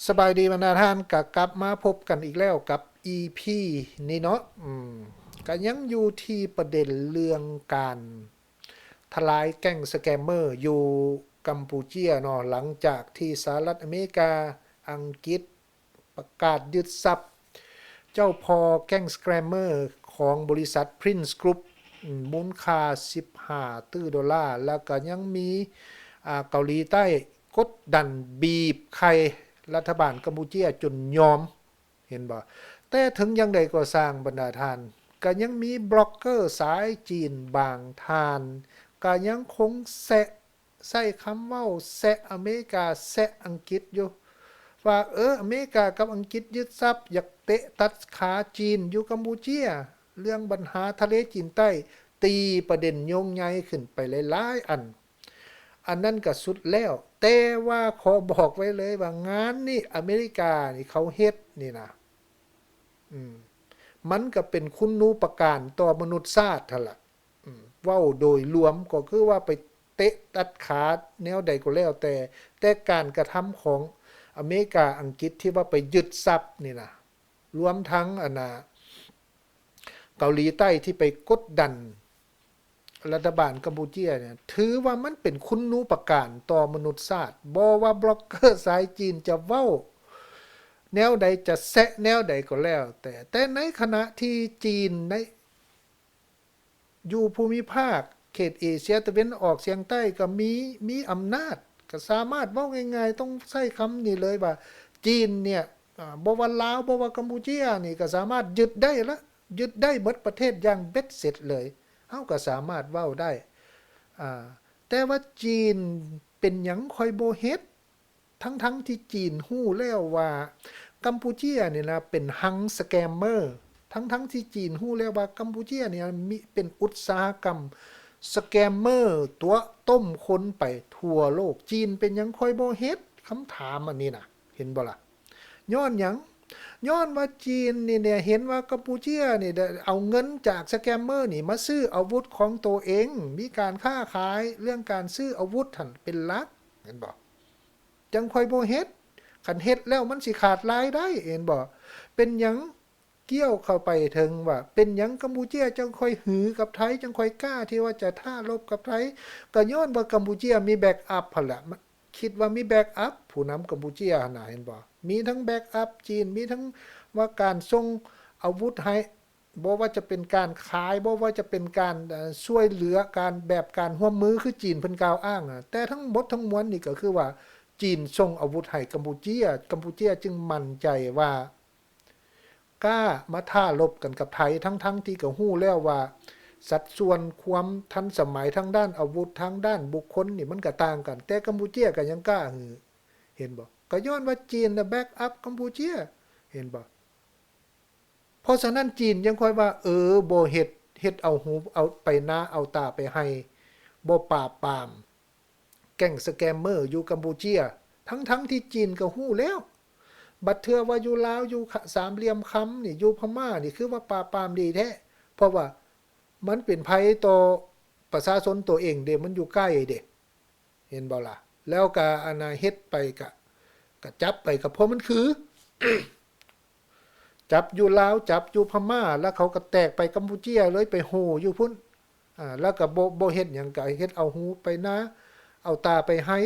ສະບາຍດີບັນດາທ່ານ ກະກັບມາພົບກັນອີກແລ້ວກັບອີພີນີ້ເນາະ. ອືມ ກະຍັງຢູ່ທີ່ປະເດັນເລື່ອງການທະລາຍແກ້ງສະແກມເມີຢູ່ກຳປູເຈຍເນາະ, ຫຼັງຈາກທີ່ສະຫະລັດອາເມລິກາ, ອັງກິດ ປະກາດຍຶດຊັບເຈົ້າພໍ່ແກ້ງສະແກມເມີຂອງບໍລິສັດ Prince Group ອືມ ມູນຄ່າສິບຫ້າຕື້ໂດລາ, ແລ້ວກະຍັງມີ ອາ ເກົາຫຼີໃຕ້ກົດດັນບີບໄຂ່ລັດຖະບານກຳປູເຈຍຈົນຍອມ, ເຫັນບໍ່? ແຕ່ເຖິງຢ່າງໃດກໍຊ່າງບັນດາທ່ານ, ກະຍັງມີບລັອກເກີສາຍຈີນບາງທ່ານ ກະຍັງຄົງແຊະ ໃຊ້ຄຳເວົ້າແຊະອາເມລິກາ ແຊະອັງກິດຢູ່ ວ່າ ເອີ ອາເມລິກາກັບອັງກິດຍຶດຊັບ ຢາກເຕະຕັດຂາຈີນຢູ່ກຳປູເຈຍ, ເລື່ອງບັນຫາທະເລຈີນໃຕ້, ຕີປະເດັນໂຍງໃຍຂຶ້ນໄປຫຼາຍໆອັນ. ອັນນັ້ນກະສຸດແລ້ວ, ແຕ່ວ່າຂໍບອກໄວ້ເລີຍວ່າງານນີ້ອາເມລິການີ້ເຂົາເຮັດນີ້ນະ ອືມ ມັນກະເປັນຄຸນນູປະການຕໍ່ມະນຸດຊາດຫັ້ນລະ. ອືມ ເວົ້າໂດຍລວມກໍຄືວ່າໄປເຕະຕັດຂາແນວໃດກໍແລ້ວແຕ່, ແຕ່ການກະທຳຂອງອາເມລິກາ ອັງກິດທີ່ວ່າໄປຍຶດຊັບນີ້ນະ, ລວມທັງອັນນ່າ ເກົາຫຼີໃຕ້ທີ່ໄປກົດດັນລັດຖະບານກຳປູເຈຍນີ້ ຖືວ່າມັນເປັນຄຸນນູປະການຕໍ່ມະນຸດຊາດ. ບໍ່ວ່າບລັອກເກີສາຍຈີນຈະເວົ້າແນວໃດ, ຈະແຊະແນວໃດກໍແລ້ວແຕ່, ແຕ່ໃນຂະນະທີ່ຈີນໃນ ຢູ່ພູມິພາກເຂດເອເຊຍຕາເວັນອອກສຽງໃຕ້ກໍມີ ມີອຳນາດ, ກໍສາມາດເວົ້າງ່າຍໆ, ຕ້ອງໃຊ້ຄຳນີ້ເລີຍວ່າ ຈີນເນ່ຍ ອາ ບໍ່ວ່າລາວ ບໍ່ວ່າກຳປູເຈຍນີ້ ກໍສາມາດຍຶດໄດ້ລະ, ຍຶດໄດ້ໝົດປະເທດຢ່າງເບັດເສັດເລີຍ, ເຮົາກໍສາມາດເວົ້າໄດ້. ອາ ແຕ່ວ່າຈີນເປັນຫຍັງຄ່ອຍບໍ່ເຮັດ? ທັງໆທີ່ຈີນຮູ້ແລ້ວວ່າກຳປູເຈຍນີ້ນະເປັນຮັງສະແກມເມີ, ທັງໆທີ່ຈີນຮູ້ແລ້ວວ່າກຳປູເຈຍນີ້ມີ ເປັນອຸດສາຫະກຳສະແກມເມີຕົວະຕົ້ມຄົນໄປທົ່ວໂລກ, ຈີນເປັນຫຍັງຄ່ອຍບໍ່ເຮັດ? ຄຳຖາມອັນນີ້ນະ ເຫັນບໍ່ລະ? ຍ້ອນຫຍັງ? ຍ້ອນວ່າຈີນນີ້ເນ່ຍ ເຫັນວ່າກຳປູເຈຍນີ້ໄດ້ເອົາເງິນຈາກສະແກມເມີນີ້ມາຊື້ອາວຸດຂອງໂຕເອງ, ມີການຄ້າຂາຍເລື່ອງການຊື້ອາວຸດຫັ້ນເປັນຫຼັກ, ເຫັນບໍ່? ຈັ່ງຄ່ອຍບໍ່ເຮັດ, ຄັນເຮັດແລ້ວມັນຊິຂາດລາຍໄດ້, ເຫັນບໍ່? ເປັນຫຍັງ ກ່ຽວເຂົ້າໄປເຖິງວ່າ ເປັນຫຍັງກຳປູເຈຍຈັ່ງຄ່ອຍຫືກັບໄທ, ຈັ່ງຄ່ອຍກ້າທີ່ວ່າຈະທ້າລົບກັບໄທ? ກໍຍ້ອນວ່າກຳປູເຈຍມີແບັກອັບຫັ້ນແຫຼະ, ຄິດວ່າມີແບັກອັບ, ຜູ້ນຳກຳປູເຈຍຫັ້ນນະ ເຫັນບໍ່? ມີທັງແບັກອັບຈີນ, ມີທັງວ່າການສົ່ງອາວຸດໃຫ້, ບໍ່ວ່າຈະເປັນການຂາຍ, ບໍ່ວ່າຈະເປັນການ ເອີ ຊ່ວຍເຫຼືອ, ການ ແບບການຮ່ວມມືຄືຈີນເພິ່ນກ່າວອ້າງນະ, ແຕ່ທັງໝົດທັງມວນນີ້ກໍຄືວ່າ ຈີນສົ່ງອາວຸດໃຫ້ກຳປູເຈຍ, ກຳປູເຈຍຈຶ່ງໝັ້ນໃຈວ່າ ກ້າມາທ້າລົບກັນກັບໄທ, ທັງໆທີ່ກໍຮູ້ແລ້ວວ່າສັດສ່ວນຄວາມທັນສະໄໝທາງດ້ານອາວຸດ, ທາງດ້ານບຸກຄົນນີ້ມັນກໍຕ່າງກັນ, ແຕ່ກຳປູເຈຍກໍຍັງກ້າຫື, ເຫັນບໍ່? ກໍຍ້ອນວ່າຈີນນະແບັກອັບກຳປູເຈຍ, ເຫັນບໍ່? ເພາະສະນັ້ນຈີນຍັງຄ່ອຍວ່າ ເອີ ບໍ່ເຮັດ, ເຮັດເອົາຫູເອົາໄປນາ ເອົາຕາໄປໄຮ່, ບໍ່ປາບປາມ ແກ້ງສະແກມເມີຢູ່ກຳປູເຈຍ, ທັງໆທີ່ຈີນກໍຮູ້ແລ້ວ. ບັດເທື່ອວ່າຢູ່ລາວ, ຢູ່ສາມຫຼ່ຽມຄຳນີ້, ຢູ່ພະມ້ານີ້ ຄືວ່າປາບປາມດີແທ້, ເພາະວ່າມັນເປັນໄພຕໍ່ປະຊາຊົນໂຕເອງເດ້, ມັນຢູ່ໃກ້ເດ້, ເຫັນບໍ່ລະ? ແລ້ວກະອັນນ່າເຮັດໄປກະ, ກະຈັບໄປກະເພາະມັນຄື. ຈັບຢູ່ລາວ, ຈັບຢູ່ພະມ້າ, ແລ້ວເຂົາກໍແຕກໄປກຳປູເຈຍເລີຍ, ໄປໂຫຢູ່ພຸ້ນ. ອາ ແລ້ວກໍບໍ່, ບໍ່ເຮັດຫຍັງ, ກໍເຮັດເອົາຫູໄປນາ, ເອົາຕາໄປໄຮ່.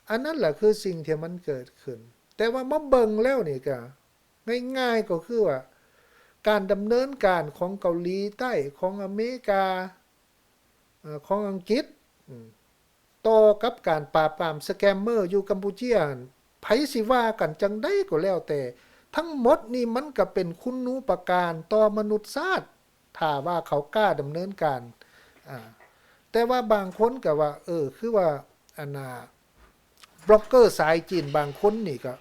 ອັນນັ້ນແຫຼະຄືສິ່ງທີ່ມັນເກີດຂຶ້ນ. ແຕ່ວ່າມາເບິ່ງແລ້ວນີ້ກໍງ່າຍໆ ກໍຄືວ່າການດຳເນີນການຂອງເກົາຫຼີໃຕ້, ຂອງອາເມລິກາ, ເອີ ຂອງອັງກິດ, ອືມ ຕໍ່ກັບການປາບປາມສະແກມເມີຢູ່ກຳປູເຈຍຫັ້ນ, ໃຜຊິວ່າກັນຈັ່ງໃດກໍແລ້ວແຕ່, ທັງໝົດນີ້ມັນກໍເປັນຄຸນນູປະການຕໍ່ມະນຸດຊາດ, ຖ້າວ່າເຂົາກ້າດຳເນີນການ. ອາ ແຕ່ວ່າບາງຄົນກໍວ່າ, ເອີ ຄືວ່າ ອັນນ່າ ບລັອກເກີສາຍຈີນບາງຄົນນີ້ກໍ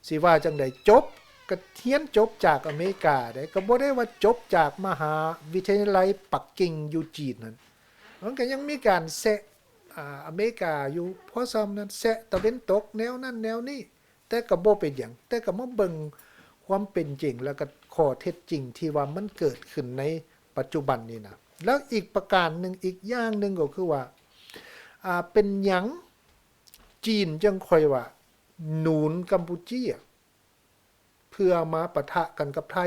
ຊິວ່າຈັ່ງໃດ, ຈົບ, ກໍຮຽນຈົບຈາກອາເມລິກາເດ້, ກໍບໍ່ໄດ້ວ່າຈົບຈາກມະຫາວິທະຍາໄລປັກກິ່ງຢູ່ຈີນນັ້ນ. ມັນກໍຍັງມີການແຊະ ອາ ອາເມລິກາຢູ່ພໍສ່ຳນັ້ນ, ແຊະຕາເວັນຕົກແນວນັ້ນແນວນີ້, ແຕ່ກໍບໍ່ເປັນຫຍັງ. ແຕ່ກໍມາເບິ່ງຄວາມເປັນຈິງ ແລ້ວກໍຂໍ້ເທັດຈິງທີ່ວ່າມັນເກີດຂຶ້ນໃນປັດຈຸບັນນີ້ນະ. ແລ້ວອີກປະການໜຶ່ງ, ອີກຢ່າງໜຶ່ງກໍຄືວ່າ ອາ ເປັນຫຍັງຈີນຈັ່ງຄ່ອຍວ່າໜູນກຳປູເຈຍ? ເກືອມາປະທະກັນກັບໄທ.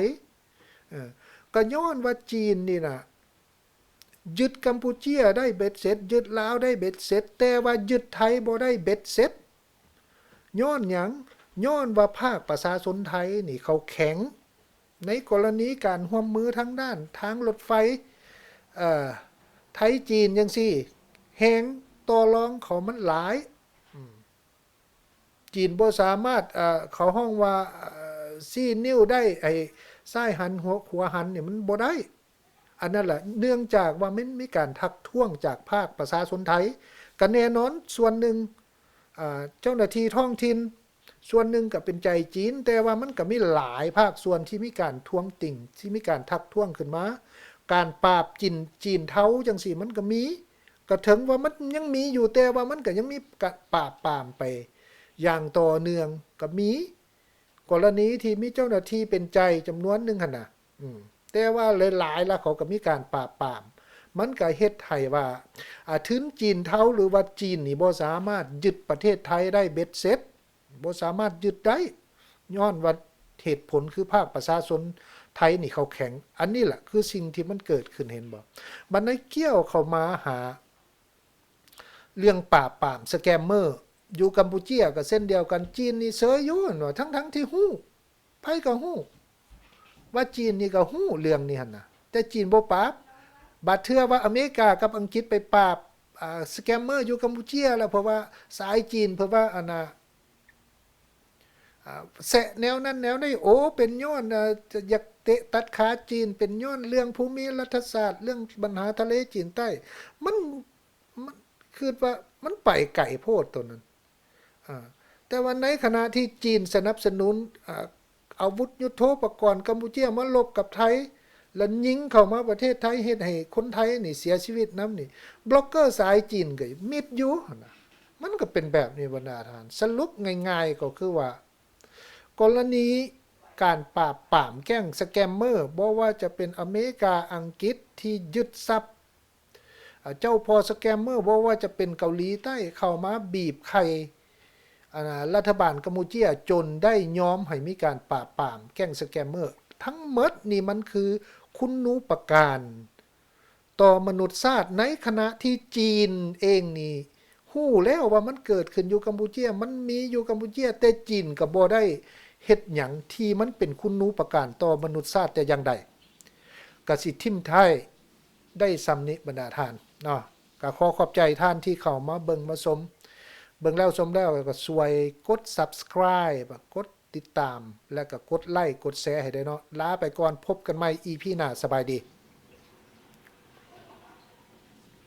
ເອີ ກໍຍ້ອນວ່າຈີນນີ້ນະ ຍຶດກຳປູເຈຍໄດ້ເບັດເສັດ, ຍຶດລາວໄດ້ເບັດເສັດ, ແຕ່ວ່າຍຶດໄທບໍ່ໄດ້ເບັດເສັດ. ຍ້ອນຫຍັງ? ຍ້ອນວ່າພາກປະຊາຊົນໄທນີ້ເຂົາແຂງ ໃນກໍລະນີການຮ່ວມມືທາງດ້ານທາງລົດໄຟ ເອີ ໄທຈີນຈັ່ງຊີ້ ແຮງຕໍ່ລອງເຂົາມັນຫຼາຍ. ອືມ ຈີນບໍ່ສາມາດ ເອີ ເຂົາຮ້ອງວ່າ ເອີ ຊີ້ນິ້ວໄດ້ ໃຫ້ຊ້າຍຫັນ ຫົວ ຂວາຫັນນີ້ ມັນບໍ່ໄດ້. ອັນນັ້ນລະ ເນື່ອງຈາກວ່າມັນມີການທັກທ້ວງຈາກພາກປະຊາຊົນໄທ ກໍແນ່ນອນສ່ວນໜຶ່ງ ອາ ເຈົ້າໜ້າທີ່ທ້ອງຖິ່ນສ່ວນໜຶ່ງກໍເປັນໃຈຈີນ, ແຕ່ວ່າມັນກໍມີຫຼາຍພາກສ່ວນທີ່ມີການທ້ວງຕິງ ທີ່ມີການທັກທ້ວງຂຶ້ນມາ. ການປາບຈີນ ຈີນເທົາຈັ່ງຊີ້ມັນກໍມີ, ກໍເຖິງວ່າມັນຍັງມີຢູ່ ແຕ່ວ່າມັນກໍຍັງມີການປາບປາມໄປຢ່າງຕໍ່ເນື່ອງກໍມີ. ກໍລະນີທີ່ມີເຈົ້າໜ້າທີ່ເປັນໃຈຈຳນວນໜຶ່ງຫັ້ນນະ ອືມ ແຕ່ວ່າຫຼາຍໆລະເຂົາກໍມີການປາບປາມ. ມັນກໍເຮັດໃຫ້ວ່າ ອາ ທຶນຈີນເທົາ ຫຼືວ່າຈີນນີ້ບໍ່ສາມາດຍຶດປະເທດໄທໄດ້ເບັດເສັດ, ບໍ່ສາມາດຍຶດໄດ້ ຍ້ອນວ່າເຫດຜົນຄືພາກປະຊາຊົນໄທນີ້ເຂົາແຂງ. ອັນນີ້ລະຄືສິ່ງທີ່ມັນເກີດຂຶ້ນ ເຫັນບໍ່? ບັດນີ້ກ່ຽວເຂົ້າມາຫາ ເລື່ອງປາບປາມສະແກມເມີ ຢູ່ກຳປູເຈຍກໍເຊັ່ນດຽວກັນ, ຈີນນີ້ເຊີຍຢູ່ຫັ້ນວ່າ ທັງໆທີ່ຮູ້ ໃຜກໍຮູ້ວ່າຈີນນີ້ກໍຮູ້ເລື່ອງນີ້ຫັ້ນນະ ແຕ່ຈີນບໍ່ປາບ. ບາດເທື່ອວ່າອາເມລິກາກັບອັງກິດໄປປາບ ອາ ສະແກມເມີຢູ່ກຳປູເຈຍແລ້ວ ເພາະວ່າສາຍຈີນ ເພາະວ່າອັນນ່າ ອາ ແຊະແນວນັ້ນແນວນີ້ ໂອ້ ເປັນຍ້ອນ ອາ ຢາກເຕະຕັດຂາຈີນ ເປັນຍ້ອນເລື່ອງພູມິລັດຖະສາດ ເລື່ອງບັນຫາທະເລຈີນໃຕ້ ມັນ ມັນ ຄິດວ່າມັນໄປໄກໂພດໂຕນັ້ນ. ອາ ແຕ່ວ່າໃນຂະນະທີ່ຈີນສະໜັບສະໜູນ ອາ ອາວຸດຍຸດໂທປະກອນກຳປູເຈຍມາລົບກັບໄທ ແລ້ວຍິງເຂົ້າມາປະເທດໄທ ເຮັດໃຫ້ຄົນໄທນີ້ເສຍຊີວິດນຳນີ້ ບລັອກເກີສາຍຈີນກໍມິດຢູ່ຫັ້ນນະ. ມັນກໍເປັນແບບນີ້ບັນດາທ່ານ. ສະຫຼຸບງ່າຍໆກໍຄືວ່າ ກໍລະນີການປາບປາມແກ້ງສະແກມເມີ ບໍ່ວ່າຈະເປັນອາເມລິກາ, ອັງກິດທີ່ຍຶດຊັບ ອາ ເຈົ້າພໍ່ສະແກມເມີ ບໍ່ວ່າຈະເປັນເກົາຫຼີໃຕ້ ເຂົ້າມາບີບໄຂ່ ອາ ລັດຖະບານກຳປູເຈຍ ຈົນໄດ້ຍອມໃຫ້ມີການປາບປາມແກ້ງສະແກມເມີ. ທັງໝົດນີ້ມັນຄືຄຸນນູປະການຕໍ່ມະນຸດຊາດ ໃນຂະນະທີ່ຈີນເອງນີ້ຮູ້ແລ້ວວ່າມັນເກີດຂຶ້ນຢູ່ກຳປູເຈຍ, ມັນມີຢູ່ກຳປູເຈຍ, ແຕ່ຈີນກໍບໍ່ໄດ້ເຮັດຫຍັງທີ່ມັນເປັນຄຸນນູປະການຕໍ່ມະນຸດຊາດແຕ່ຢ່າງໃດ. ກະຊິຖິ້ມທ້າຍໄດ້ສ່ຳນີ້ບັນດາທ່ານເນາະ. ກະຂໍຂອບໃຈທ່ານທີ່ເຂົ້າມາເບິ່ງມາຊົມ, ເບິ່ງແລ້ວຊົມແລ້ວກໍຊ່ວຍກົດ Subscribe ກົດຕິດຕາມ ແລະກໍກົດໄລກົດແຊໃຫ້ໄດ້ເນາະ. ລາໄປກ່ອນ, ພົບກັນໃໝ່ ອີ ພີ ໜ້າ. ສະບາຍດີ.